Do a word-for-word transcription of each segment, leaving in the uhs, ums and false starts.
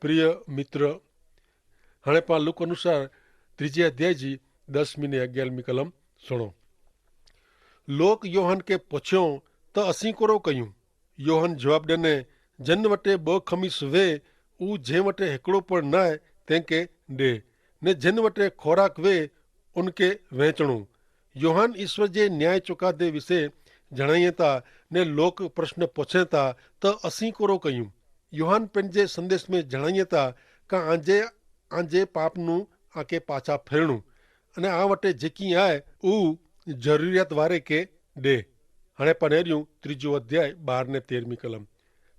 પ્રિય મિત્ર, હણે પા લુક અનુસાર ત્રીજી અધ્યાય જી દસમી ને અગિયારમી કલમ સુણો. લોક યોહાન કે પછ્યો, તો અસી કોરો કહ્યું? યોહાન જવાબ દેને, જેન વટે બહ ખમીસ વે, ઉ જે વટે હેકડો પણ નાય, તેંકે દે, ને જેન વટે ખોરાક વે, ઉનકે વહેંચણું. યોહાન ઈસ્વર જે ન્યાય ચોકાદે વિશે જણાયે તા, ને લોક પ્રશ્ન પછે તા, તો અસી કોરો કહ્યું? યોહાન પેનજે સંદેશ મેં જણાયે તા, કા આજે આજે પાપનું આકે પાછા ફેરણું, અને આ વટે જેકી આય ઉ જરૂરિયાત વારે કે દે. હણે પનેર્યું ત્રીજો અધ્યાય બાર ને તેરમી કલમ.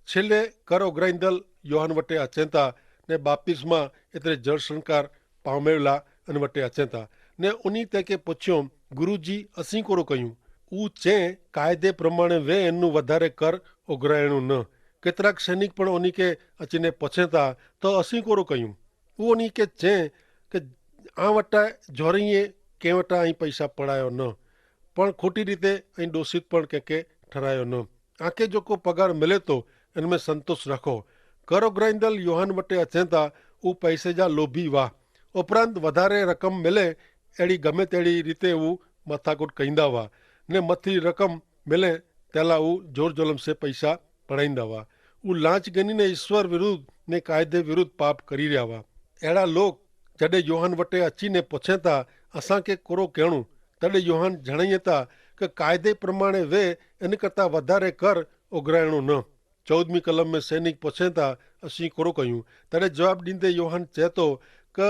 છેલ્લે કર ઓગ્રાઈંદલ યોહાન વટે અચેતા, ને બાપ્તિસ્મા એતરે જળસંસ્કાર પામેલા અન વટે અચેતા, ને ઉની તેંકે પછ્યો, ગુરુજી, અસી કોરો કહ્યું? ઉ ચે, કાયદે પ્રમાણે વે એનનું વધારે કર ઓગ્રાયણું ન. કેતરાક સૈનિક પણ ઉની કે અચીને પછેતા, તો અસી કોરો કહ્યું? ઉ ઉની કે ચે, કે આ વટા જોરૈયે કે વટા અહીં પૈસા પડાયો ન, પણ ખોટી રીતે અહીં દોષિત પણ કે કે ઠરાયો ન. આંકે જોકો પગાર મિલે તો એન મેં સંતોષ રાખો. કર ઓગ્રાઈંદલ યોહાન વટે અચેતા, ઉ પૈસે જા લોભી વાહ. ઉપરાંત વધારે રકમ મિલે એડી ગમે તેડી રીતે ઉ મથાકોટ કહીંદા વાહ, ને મથી રકમ મિલે તેલા ઉ જોર જોલમ સે પૈસા પડાઈંદા વાહ. ઉ લાંચ ગની ને ઈસ્વર વિરુદ્ધ ને કાયદે વિરુદ્ધ પાપ કરી રહ્યા વાહ. એડા લોક જડે યોહાન વટે અચી ને પછેતા, અસાંકે કોરો કહેણું? તડે યોહાન જણાયે તા, કે કાયદે પ્રમાણે વે એન કરતા વધારે કર ઓગરાયણો ન. ચૌદમી કલમ મેં સૈનિક પછેતા, અસી કોરો કહ્યું? તડે જવાબ દીંદે યોહાન ચેતો, કે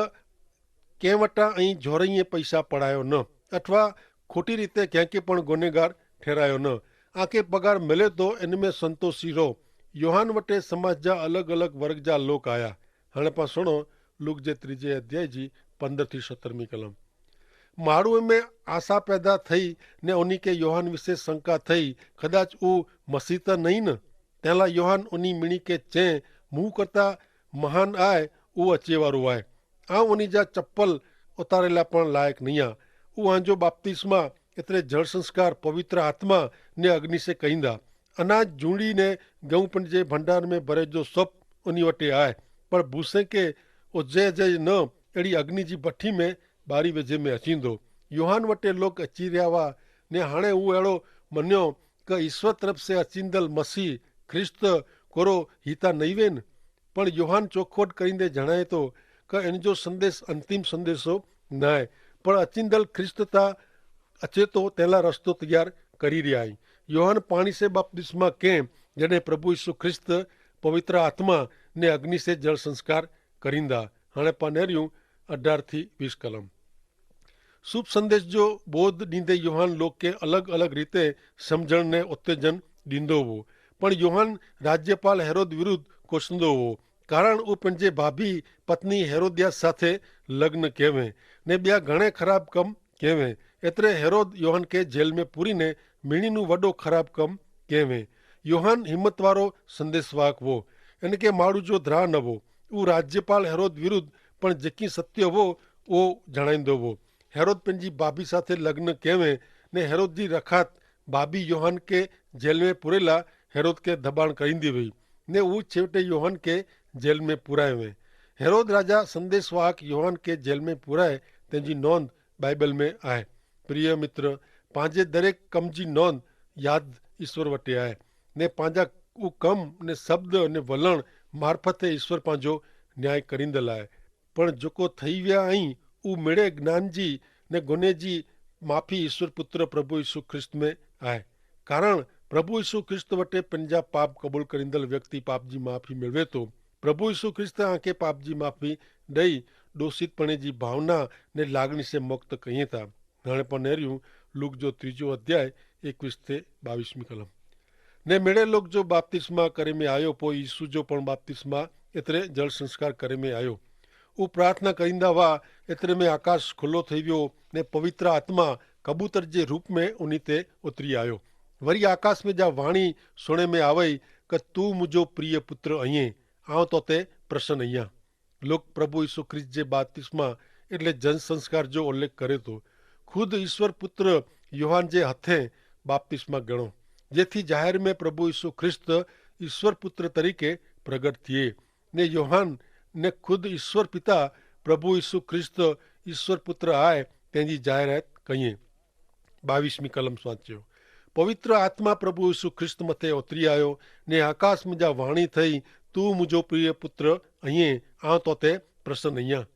કે વટા અહીં જોરૈયે પૈસા પડાયો ન, અથવા ખોટી રીતે ક્યાંકે પણ ગુનેગાર ઠેરાયો ન. આંકે પગાર મિલે તો એન મેં સંતોષી રહો. યોહાન વટે સમાજ જા અલગ અલગ વર્ગ જા લોક આયા. હણે પાં સુણો, લુક જે ત્રીજે અધ્યાય જી પંદર થી સત્તરમી કલમ. માણૂ મેં આશા પૈદા થઈ, ને ઉની કે યોહાન વિશે શંકા થઈ, કદાચ ઉં મસીહ તો નહીં ન? તેલા યોહાન ઉની મિણી કે ચે, મું કરતા મહાન આય, ઉં અચેવારો આય. આઉં ઉની જા ચપ્પલ ઉતારેલા પણ લાયક નહિયા. ઉં આંજો બાપ્તિસ્મા, એતરે જળસંસ્કાર, પવિત્ર આત્મા ને અગ્નિ સે કહીંદા. અનાજ જૂંડી ને ગઉંપન જે ભંડાર મેં ભરે જો સપ ઉની વટે આય. પણ ભૂસે કે ઉજ્જય જય ન એડી અગ્નિ જી ભઠી મેં બારી વેજે મેં અચીંદો. યોહાન વટે લોક અચી રહ્યા વા, ને હાણે ઉં એડો મન્યો કે ઈસ્વર તરફ સે અચીંદલ મસીહ ખ્રિસ્ત કોરો હિતા નહિવેન. પણ યોહાન ચોખવટ કરીંદે જણાયતો કે એન જો સંદેસ અંતિમ સંદેસો નાય, પણ અચિંદલ ખ્રિસ્ત તા અચેતો તેલા રસ્તો તૈયાર કરી રહ્યા હૈં. યોહાન પાણી સે બાપ્તિસ્મા કેહ, જેને પ્રભુ ઈસુ ખ્રિસ્ત પવિત્ર આત્મા ને અગ્નિ સે જળ સંસ્કાર કરીંદા. હણે પાનેર્યું અઢાર થી વીસ કલમ. શુભ સંદેસ જો બોધ નીંદે યોહાન લોકે અલગ અલગ રીતે સમઝણ ને ઉત્તેજન દીંદો વો. પણ યોહાન રાજ્યપાલ હેરોદ વિરુદ્ધ કોસંદો વો, કારણ ઉપને જે ભાભી પત્ની હેરોદિયા સાથે લગ્ન કહેવે ને બ્યા ઘણે ખરાબ કમ કહેવે. એતરે હેરોદ યોહાન કે જેલ મેં પૂરી ને મિણીનું વડો ખરાબ કમ કહેવે. યોહાન હિંમતવારો સંદેસવાહક વો, એન કે માડૂ જો ધ્રા નવો. ઉ રાજ્યપાલ હેરોદ વિરુદ્ધ પણ જેકી સત્ય વો ઓ જણાઈંદો વો. હેરોદ પન જી ભાભી સાથે લગ્ન કહેવે ને હેરોદ જી રખાત ભાભી યોહાન કે જેલ મેં પૂરેલા હેરોદ કે ધબાણ કરીંદી વય, ને ઉ છેવટે યોહાન કે જેલ મેં પૂરાય વે. હેરોદ રાજા સંદેસવાહક યોહાન કે જેલ મેં પૂરાય તેની નોંધ બાઈબલ મેં આય. પ્રિય મિત્ર, પાંજે દરેક કમ જી નોંધ યાદ ઈસ્વર વટે આય, ને પાંજા ઉ કમ ને શબ્દ ને વલણ મારફતે ઈસ્વર પાંજો ન્યાય કરીંદલ આય. પણ જોકો થઈ વ્યા અહીં ઉ મેળે જ્ઞાન જી ને ગુને જી માફી ઈસ્વર પુત્ર પ્રભુ ઈસુ ખ્રિસ્ત મેં આય. કારણ પ્રભુ ઈસુ ખ્રિસ્ત વટે પન જા પાપ કબૂલ કરીંદલ વ્યક્તિ પાપ જી માફી મેળવે તો. પ્રભુ ઈસુ ખ્રિસ્ત આંકે પાપ જી માફી દઈ દોષિતપણે જી ભાવના ને લાગણી સે મુક્ત કહિયે તા. નાણે પણ નેર્યું લુક જો ત્રીજો અધ્યાય એકવીસ તે બાવીસમી કલમ. ને મેળે લોક જો બાપ્તિસ્મા કરે મેં આયો પોય ઈસુ જો પણ બાપ્તિસ્મા એતરે જળસંસ્કાર કરે મેં આયો. ઉ પ્રાર્થના કરીંદા વા એતરે મેં આકાશ ખુલ્લો થઈ વ્યો ને પવિત્ર આત્મા કબૂતર જે રૂપ મેં ઉની તે ઉતરી આયો. વરી આકાશ મેં જા વાણી સુણે મેં આવય, કે તું મુજો પ્રિય પુત્ર અહિયે, આવ તો તે પ્રસન અહિયા. લોક પ્રભુ ઈસુ ખ્રિસ્ત જે બાપ્તિસ્મા એટલે જનસંસ્કાર જો ઉલ્લેખ કરે તો ખુદ ઈસ્વર પુત્ર યોહાન જે હથે બાપ્તિસ્મા ગણો, જેથી જાહેર મેં પ્રભુ ઈસુ ખ્રિસ્ત ઈસ્વર પુત્ર તરીકે પ્રગટ થિયે. ને યોહાન ને ખુદ ઈસ્વર પિતા પ્રભુ ઈસુ ખ્રિસ્ત ઈસ્વર પુત્ર આય તેની જાહેરાત કહિએ. બાવીસમી કલમ સ્વાંચ્યો. પવિત્ર આત્મા પ્રભુ ઈસુ ખ્રિસ્ત મતે ઓતરી આયો, ને આકાશ મુજા વાણી થઈ, તું મુજો પ્રિય પુત્ર અહીં, આવ તો તે પ્રસન્ન અહીં.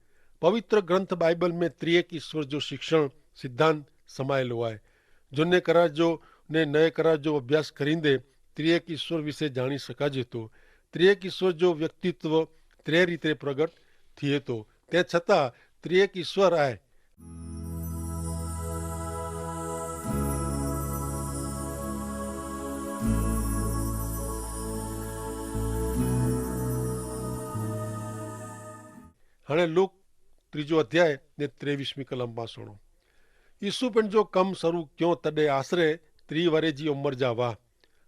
પવિત્ર ગ્રંથ બાઈબલ મેં ત્રિયેક ઈસ્વર જો શિક્ષણ સિદ્ધાંત સમાયેલો આય. જોને કરાર જો ને નય કરાર જો અભ્યાસ કરીંદે ત્રિયેક ઈસ્વર વિશે જાણી શકાજે તો. ત્રિયેક ઈસ્વર જો વ્યક્તિત્વ ત્રે રીતે પ્રગટ થિયે તો, તે છતાં ત્રિયેક ઈસ્વર આય. હણે લુક ત્રીજો અધ્યાય ને ત્રેવીસમી કલમ પાસોણો. ઈસુ પણ જો કમ શરૂ ક્યો તદે આશરે ત્રિવરે જી ઉંમર જા વાહ.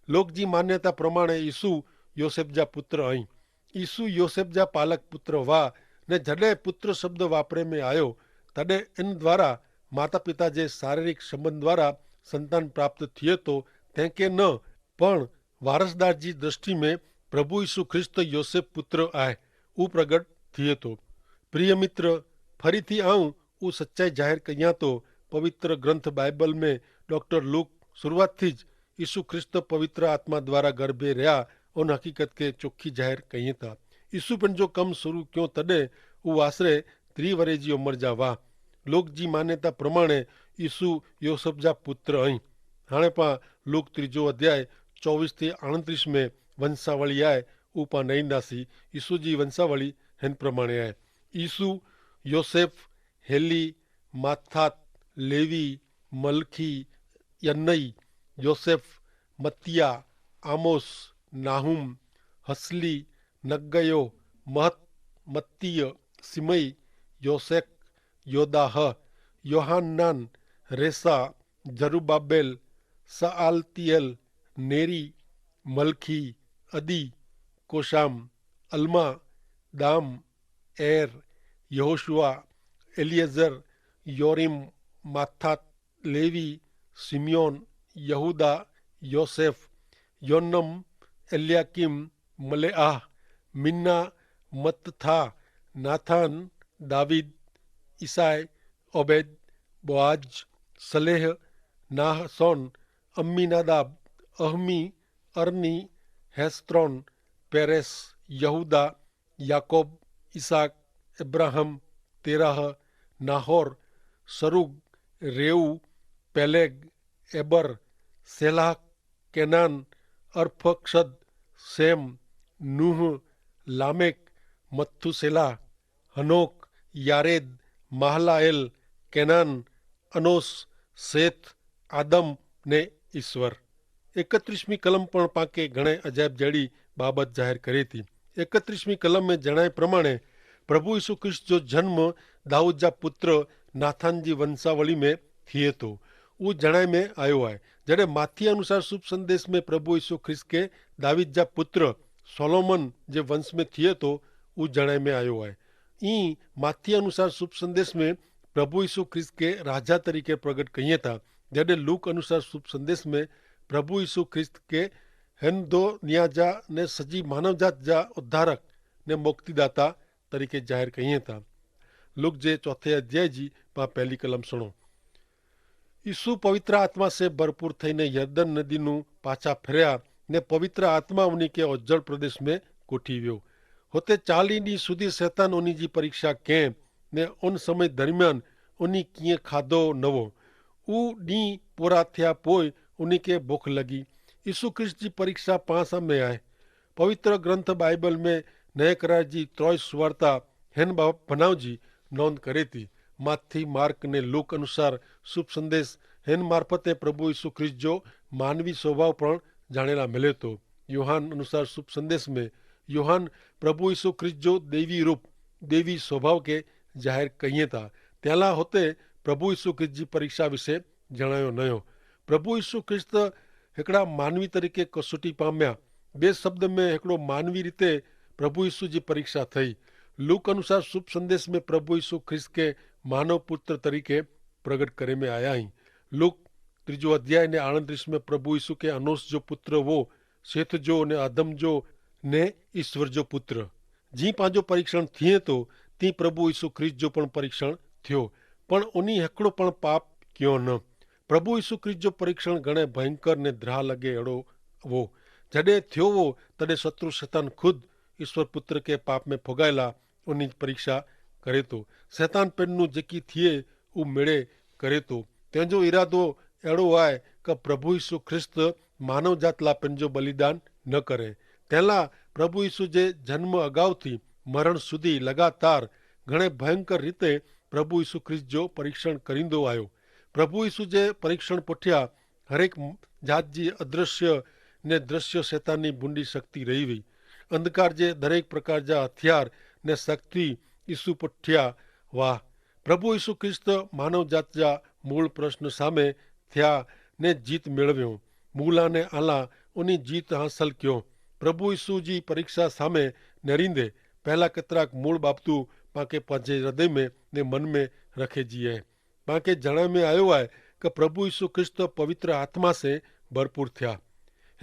લોક જી માન્યતા પ્રમાણે ઈસુ યોસેફ જા પુત્ર અહીં. ઈસુ યોસેફ જા પાલક પુત્ર વાહ, ને જડે પુત્ર શબ્દ વાપરે મેં આયો તદે એન દ્વારા માતાપિતા જે શારીરિક સંબંધ દ્વારા સંતાન પ્રાપ્ત થિયે તો, તેંકે ન પણ વારસદાર જી દ્રષ્ટિ મેં પ્રભુ ઈસુ ખ્રિસ્ત યોસેફ પુત્ર આય ઉપરગટ થિયે તો. પ્રિય મિત્ર, ફરીથી આઉં ઉં સચ્ચાઈ જાહેર કહિયા તો, પવિત્ર ગ્રંથ બાઈબલ મેં ડોક્ટર લૂક શરૂઆતથી જ ઈસુ ખ્રિસ્ત પવિત્ર આત્મા દ્વારા ગર્ભે રહ્યા ઉન હકીકત કે ચોખી જાહેર કહિયે તા. ઈસુ પણ જો કમ શરૂ ક્યો તદે ઉ આશરે ત્રિવરે જી ઉંમર જા વાહ. લોક જી માન્યતા પ્રમાણે ઈસુ યોસફ જા પુત્ર અહીં. હાણે પા લૂક ત્રીજો અધ્યાય ચોવીસ થી આણત્રીસ મેં વંશાવળી આય. ઉપા નઈંદાસી ઈસુ જી વંશાવળી હેન પ્રમાણે આય. ઈસુ, યોસેફ, હેલી, માથાત, લેવી, મલખી, યન્નઈ, યોસેફ, મત્તિયા, આમોસ, નાહૂમ, હસલી, નગ્ગયો, મહત, મત્તિય, સિમય, યોસેક, યોદાહ, યોહાન્નાન, રેસા, જરુબ્બાબેલ, સઆલતિયેલ, નેરી, મલખી, અદી, કોશામ, અલ્મા, દામ, એર, યહોશુઆ, એલિયેઝર, યોરીમ, માથાત, લેવી, સિમિયોન, યહૂદા, યોસેફ, યોનમ, એલ્યાકીમ, મલેઆહ, મિન્ના, મત્થા, નાથાન, દાવીદ, ઇસાય, ઓબેદ, બોઆજ, સલેહ, નાહસોન, અમ્મીનાદાબ, અહમી, અર્ની, હેસ્ત્રોન, પેરેસ, યહૂદા, યાકોબ, ઇસાક, એબ્રાહમ, તેરાહ, નાહોર, સરુગ, રેઉ, પેલેગ, એબર, સેલાહ, કેનાન, અર્ફક્ષદ, સેમ, નૂહ, લામેક, મથ્થુસેલા, હનોક, યારેદ, માહલાએલ, કેનાન, અનોસ, સેથ, આદમ, ને ઇશ્વર. એકત્રીસમી કલમ પણ પાંકે ઘણે અજાયબ જેડી બાબત જાહેર કરે તી. એકત્રીસમી કલમ મેં જણાય પ્રમાણે પ્રભુ ઈસુ ખ્રિસ્ત જો જન્મ દાઉદ જા પુત્ર નાથાન જી વંશાવલી મેં થિયે તો ઉજણાય મેં આયો હૈ. જડે માથી અનુસાર શુભ સંદેશ મેં પ્રભુ ઈસુ ખ્રિસ્ત કે દાવિદ જા પુત્ર સોલોમન જે વંશ મેં થિયે તો ઉજણાય મેં આયો હૈ. ઈ માથી અનુસાર શુભ સંદેશ મેં પ્રભુ ઈસુ ખ્રિસ્ત કે રાજા તરીકે પ્રગટ કહિયે થા. જડે લૂક અનુસાર શુભ સંદેશ મેં પ્રભુ ઈસુ ખ્રિસ્ત કે હેન દો નિયાજા ને સજી માનવજાત જા ઉદ્ધારક ને મુક્તિદાતા તરીકે જાહેર કહિયે થા. લૂક જે ચોથે અધ્યાય જી પા પહેલી કલમ સુણો. ઈસુ પવિત્ર આત્મા સે ભરપૂર થઈને યર્દન નદીનું પાછા ફેર્યા ને પવિત્ર આત્મા ઉની કે ઓજ્જડ પ્રદેશ મેં કોઠી વ્યો. હોતે ચાલી દી સુધી સૈતાન ઉની જી પરીક્ષા કેં ને ઉન સમય દરમિયાન ઉની કિંય ખાધો નવો. ઉ દી પોરા થ્યા પોય ઉની કે ભોખ લગી. ઈસુ ખ્રિસ્ત જી પરીક્ષા પાંસા મેં આય. પવિત્ર ગ્રંથ બાઈબલ મેં નયકરાર જી ત્રોય સુવાર્તા હેન બનાવજી નોંધ કરે તી. માથી માર્ક ને લૂક અનુસાર શુભ સંદેશ હેન મારફતે પ્રભુ ઈસુ ખ્રિસ્ત જો માનવી સ્વભાવ પણ જાણેલા મિલે તો. યોહાન અનુસાર શુભ સંદેશ મેં યોહાન પ્રભુ ઈસુ ખ્રિસ્ત જો દૈવી રૂપ દૈવી સ્વભાવ કે જાહેર કહિયે તા. ત્યાલા હોતે પ્રભુ ઈસુ ખ્રિસ્ત જી પરીક્ષા વિશે જણાયો નયો. પ્રભુ ઈસુ ખ્રિસ્ત હેકડા માનવી તરીકે કસોટી પામ્યા. બે શબ્દ મેં હેકડો માનવી રીતે પ્રભુ ઈસુ જી પરીક્ષા થઈ. લૂક અનુસાર શુભ સંદેશ મેં પ્રભુ ઈસુ ખ્રિસ્ત કે માનવ પુત્ર તરીકે પ્રગટ કરે મેં આયા હી. લૂક ત્રીજો અધ્યાય ને આણત્રીસ મેં પ્રભુ ઈસુ કે અનોસ જો પુત્ર વો, શેથ જો ને આદમ જો ને ઈસ્વર જો પુત્ર. જી પાંજો પરીક્ષણ થિયે તો તી પ્રભુ ઈસુ ખ્રિસ્ત જો પણ પરીક્ષણ થયો, પણ ઉની હેકડો પણ પાપ ક્યો ન. પ્રભુ ઈસુ ખ્રિસ્ત જો પરીક્ષણ ઘણે ભયંકર ને દ્રાહ લગે એડો વો. જડે થયો વો તદે શત્રુ સેતાન ખુદ ઈસ્વર પુત્ર કે પાપ મેં ફોગાયેલા ઉની પરીક્ષા કરે તો. સેતાન પેનનું જેકી થિયે ઉમેડે કરે તો. તેનો ઇરાદો એડો આય કે પ્રભુ ઈસુ ખ્રિસ્ત માનવજાતલા પેનજો બલિદાન ન કરે. તેલા પ્રભુ ઈસુ જે જન્મ અગાઉથી મરણ સુધી લગાતાર ઘણે ભયંકર રીતે પ્રભુ ઈસુ ખ્રિસ્ત જો પરીક્ષણ કરીંદો આયો. પ્રભુ ઈસુ જે પરીક્ષણ પઠ્યા હરેક જાત જી અદ્રશ્ય ને દ્રશ્ય સેતાનની ભૂંડી શક્તિ રહી વય. અંધકાર જે દરેક પ્રકાર જા હથિયાર ને શક્તિ ઈસુ પઠ્યા વાહ. પ્રભુ ઈસુ ખ્રિસ્ત માનવજાત જા મૂળ પ્રશ્ન સામે થ્યા ને જીત મેળવ્યો. મૂલા ને આલા ઉની જીત હાંસલ ક્યો. પ્રભુ ઈસુ જી પરીક્ષા સામે નેરીંદે પહેલા કેતરાક મૂળ બાબતું પાંકે પાંજે હૃદય મેં ને મન મેં રખે જીએ. પાંકે જણાય મેં આયો આય કે પ્રભુ ઈસુ ખ્રિસ્ત પવિત્ર આત્મા સે ભરપૂર થ્યા.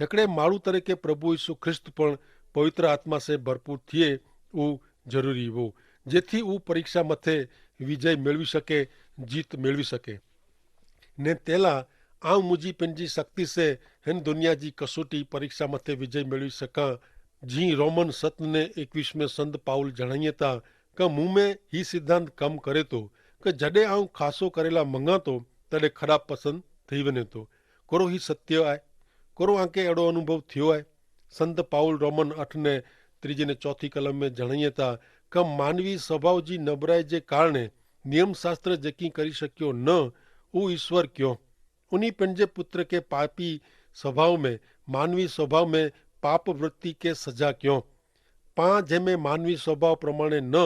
હેકડ઼ે માણૂ તરીકે પ્રભુ ઈસુ ખ્રિસ્ત પણ પવિત્ર આત્મા સે ભરપૂર થિયે ઉં જરૂરી વો, જેથી ઉં પરીક્ષા મતે વિજય મેળવી શકે, જીત મેળવી શકે. ને તેલા આવ મુજી પેનજી શક્તિ સે હેન દુનિયા જી કસોટી પરીક્ષા મતે વિજય મેળવી શકા. જી રોમન સત ને એકવીસ મેં સંત પાઉલ જણાયે તા કે મું મેં હી સિદ્ધાંત કમ કરે તો કે જડે આવ ખાસો કરેલા મંગાતો તડે ખરાબ પસંદ થઈ વને તો. કોરો હી સત્ય આય? કોરો આંકે એડો અનુભવ થયો આય? સંત પાઉલ રોમન અઠ ને ત્રીજી ને ચોથી કલમ મેં જણાયે તા કે માનવી સ્વભાવ જી નબરાઈ જે કારણે નિયમશાસ્ત્ર જેકી કરી શક્યો ન ઉં ઈસ્વર ક્યો. ઉની પન જે પુત્ર કે પાપી સ્વભાવ મેં માનવી સ્વભાવ મેં પાપવૃત્તિ કે સજા ક્યો. પા જેમે માનવી સ્વભાવ પ્રમાણે ન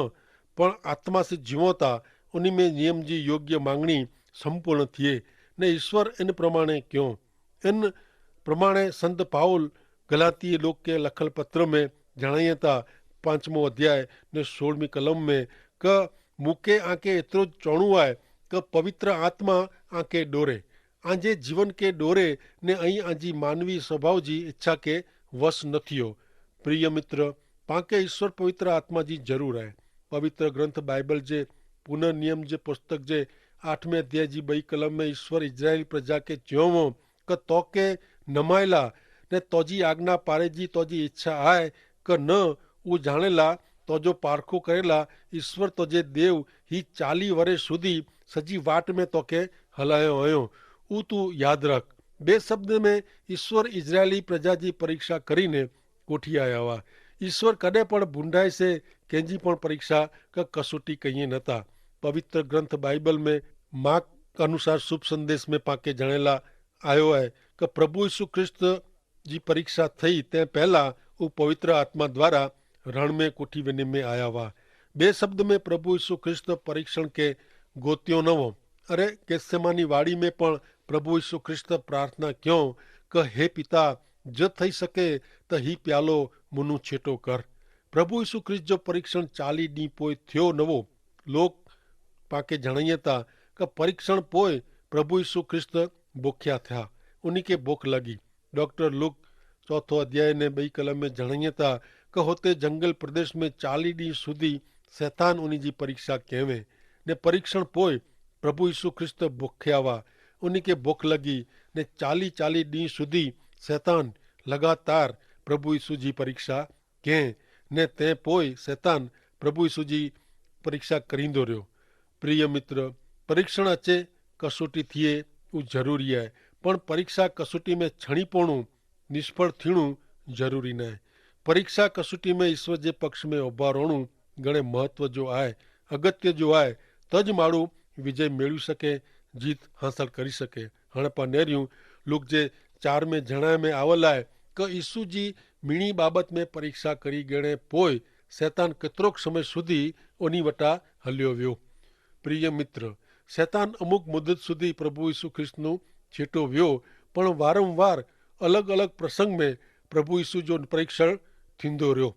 પણ આત્મા સે જીવોતા ઉની મેં નિયમ જી યોગ્ય માંગણી સંપૂર્ણ થિયે. ને ઈસ્વર એન પ્રમાણે ક્યો. એન પ્રમાણે સંત પાઉલ ગલાતી લોકે લખલ પત્ર મેં જણાયે તા પાંચમો અધ્યાય ને સોળમી કલમ મેં કે મુકે આંકે એતરો જ ચોણું આય કે પવિત્ર આત્મા આંકે ડોરે, આજે જીવન કે ડોરે ને અહીં આજી માનવી સ્વભાવ જી ઇચ્છા કે વસ ન થિયો. પ્રિય મિત્ર, પાંકે ઇશ્વર પવિત્ર આત્મા જી જરૂર આય. પવિત્ર ગ્રંથ બાઈબલ જે પુનર્નિયમ જે પુસ્તક જે આઠમે અધ્યાય જી બઈ કલમ મેં ઇશ્વર ઇઝરાયેલ પ્રજા કે ચ્યોવો કે તો કે નમાયેલા ને તોજી આજ્ઞા પારેજી તોજી ઇચ્છા આય કે ન ઉજાણેલા તોજો પારખો કરેલા ઇશ્વર તોજે દેવ હી ચાલી વરે સુધી સજી વાટ મેં તોકે હલાયો અયો. ઉતું યાદ રખ. બે શબ્દ મેં ઇશ્વર ઇઝરાયેલી પ્રજા જી પરીક્ષા કરીને કોઠી આયા વા. ઇશ્વર કદે પણ ભૂંડાઈ સે કેંજી પણ પરીક્ષા કા કસોટી કહિયે નતા. પવિત્ર ગ્રંથ બાઈબલ મેં માક અનુસાર શુભ સંદેશ મેં પાંકે જણેલા આયો હૈ કે પ્રભુ ઇશુ ખ્રિસ્ત જી પરીક્ષા થઈ તે પહેલા ઉપવિત્ર આત્મા દ્વારા રણ મેં કોઠી વેને મેં આયા વા. બે શબ્દ મેં પ્રભુ ઇશુ ખ્રિસ્ત પરીક્ષણ કે ગોત્યો નવો. અરે કેસેમાની વાડી મેં પણ પ્રભુ ઇશુ ખ્રિસ્ત પ્રાર્થના ક્યો કે હે પિતા, જો થઈ શકે તો હી પ્યાલો મુનું છેટો કર. પ્રભુ ઇશુ ખ્રિસ્ત જો પરીક્ષણ ચાલી દી પોય થયો નવો. લોક પાંકે જણાયે તા કે પરીક્ષણ પોય પ્રભુ ઇશુ ખ્રિસ્ત ભોખ્યા થા. ઉની કે ભોખ લગી. ડોક્ટર લુક ચોથો અધ્યાય ને બઈ કલમ મેં જણાયે તા કે હોતે જંગલ પ્રદેશ મેં ચાલી દી સુધી સૈતાન ઉની જી પરીક્ષા કહેવે. ને પરીક્ષણ પોય પ્રભુ ઇશુ ખ્રિસ્ત ભોખ્યા વા. ઉની કે ભોખ લગી. ને ચાલી ચાલી દી સુધી સૈતાન લગાતાર પ્રભુ ઇશુ જી પરીક્ષા કહેં. ને તે પોય સૈતાન પ્રભુ ઈસુ જી પરીક્ષા કરીંદો રહ્યો. પ્રિય મિત્ર, પરીક્ષણ અચ્છે કસોટી થિયે ઉં જરૂરી હૈ. પણ પરીક્ષા કસોટી મેં છણી પોણું નિષ્ફળ થીણું જરૂરી નાય. પરીક્ષા કસોટી મેં ઈસવ જે પક્ષ મેં ઉભા રોણું ગણે મહત્વ જો આય, અગત્ય જો આય. તજ માડું વિજય મેળવી શકે, જીત હાંસલ કરી શકે. હણપા નેર્યું લુક જે ચાર મેં જણાય મેં આવલ આય, કે ઈસુ જી મિણી બાબત મેં પરીક્ષા કરી ગણે પોય સૈતાન કેતરોક સમય સુધી ઓની વટા હલ્યો વ્યો. પ્રિય મિત્ર, સૈતાન અમુક મુદ્દત સુધી પ્રભુ ઈસુ ખ્રિસ્તનું છેટો વ્યો, પણ વારંવાર અલગ અલગ પ્રસંગ મેં પ્રભુ ઈસુ જો પરીક્ષણ થીંદો રહ્યો.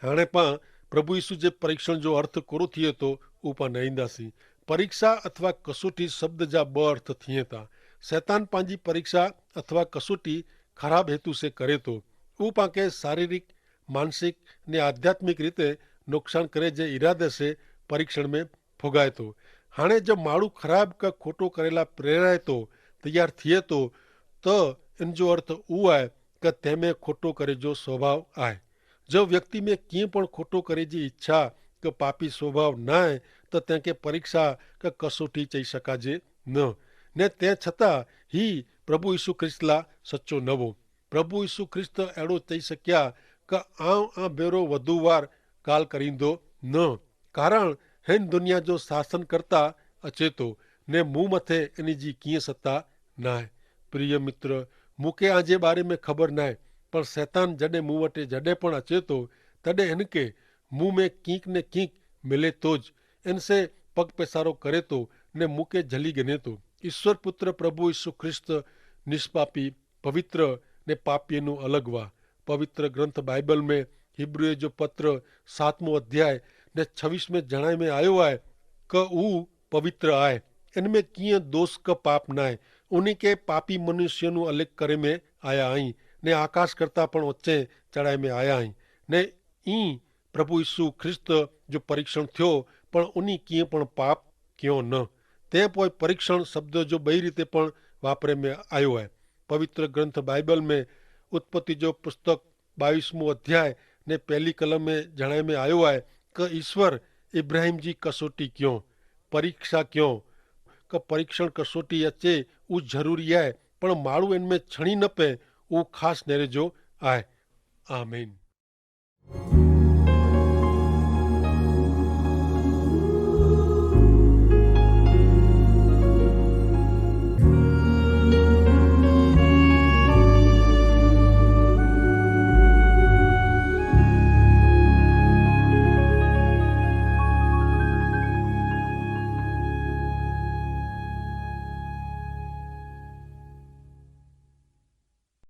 હાણે પાં પ્રભુ ઈસુ જે પરીક્ષણ જો અર્થ કોરો થી હતો ઉપા નાઈંદા સી. પરીક્ષા અથવા કસોટી શબ્દ જા બહ અર્થ થી હતા. સૈતાન પાંજી પરીક્ષા અથવા કસોટી ખરાબ હેતુ સે કરે તો. ઉપા કે શારીરિક, માનસિક ને આધ્યાત્મિક રીતે નુકસાન કરે જે ઇરાદે સે પરીક્ષણ મેં ફોગાય તો. હાણે જો માણું ખરાબ કે ખોટો કરેલા પ્રેરાય તો, તૈયાર થિયે તો, તો એન જો અર્થ ઉ આય કે તેમે ખોટો કરે જો સ્વભાવ આય. જો વ્યક્તિ મેં કિંપણ ખોટો કરે જી ઇચ્છા કે પાપી સ્વભાવ નાય, તો તેંકે પરીક્ષા કે કસોટી ચહી શકાજે ન. ને તે છતાં હી પ્રભુ ઈસુ ખ્રિસ્તલા સચો નવો. પ્રભુ ઈસુ ખ્રિસ્ત એડો ચહી શક્યા કે આવ આ ભેરો વધુ વાર કાલ કરીંદો ન. કારણ હેન દુનિયા જો શાસન કરતા અચેતો, ને મું મતે એની જી કિંય સત્તા નાય. પ્રિય મિત્ર, મુકે આજે બારે મેં ખબર નાય, પણ સૈતાન જડે મું વટે જડે પણ અચેતો, તદે એનકે મું મેં કિંક ને કિંક મિલે તો જ એનસે પગ પેસારો કરે તો, ને મુકે જલી ગને તો. ઈસ્વર પુત્ર પ્રભુ ઈસુ ખ્રિસ્ત નિષ્પાપી, પવિત્ર ને પાપીનું અલગ વા. પવિત્ર ગ્રંથ બાઈબલ મેં હિબ્રૂએ જો પત્ર સાતમો અધ્યાય ને છવીસ મેં જણાય મેં આયો આય કે ઉ પવિત્ર આય, એન મેં કિયા દોષ કે પાપ નાય. ઉની કે પાપી મનુષ્યનું અલગ કરે મેં આયા અહીં, ને આકાશ કરતા પણ ઓચ્ચે ચડાય મેં આયા અહીં. ને ઈ પ્રભુ ઈસુ ખ્રિસ્ત જો પરીક્ષણ થયો, પણ ઉની કિયા પણ પાપ ક્યો ન. તે પોય પરીક્ષણ શબ્દ જો બહી રીતે પણ વાપરે મેં આયો હૈ. પવિત્ર ગ્રંથ બાઈબલ મેં ઉત્પત્તિ જો પુસ્તક બાવીસમો અધ્યાય ને પહેલી કલમ મેં જણાય મેં આયો હૈ કે ઈસ્વર ઇબ્રાહિમ જી કસોટી ક્યો, પરીક્ષા ક્યો. કે પરીક્ષણ કસોટી અચ્છે ઉજ જરૂરી હૈ, પણ માળું એન મેં છણી ન પે ઉ ખાસ નેરે જો આય. આમીન.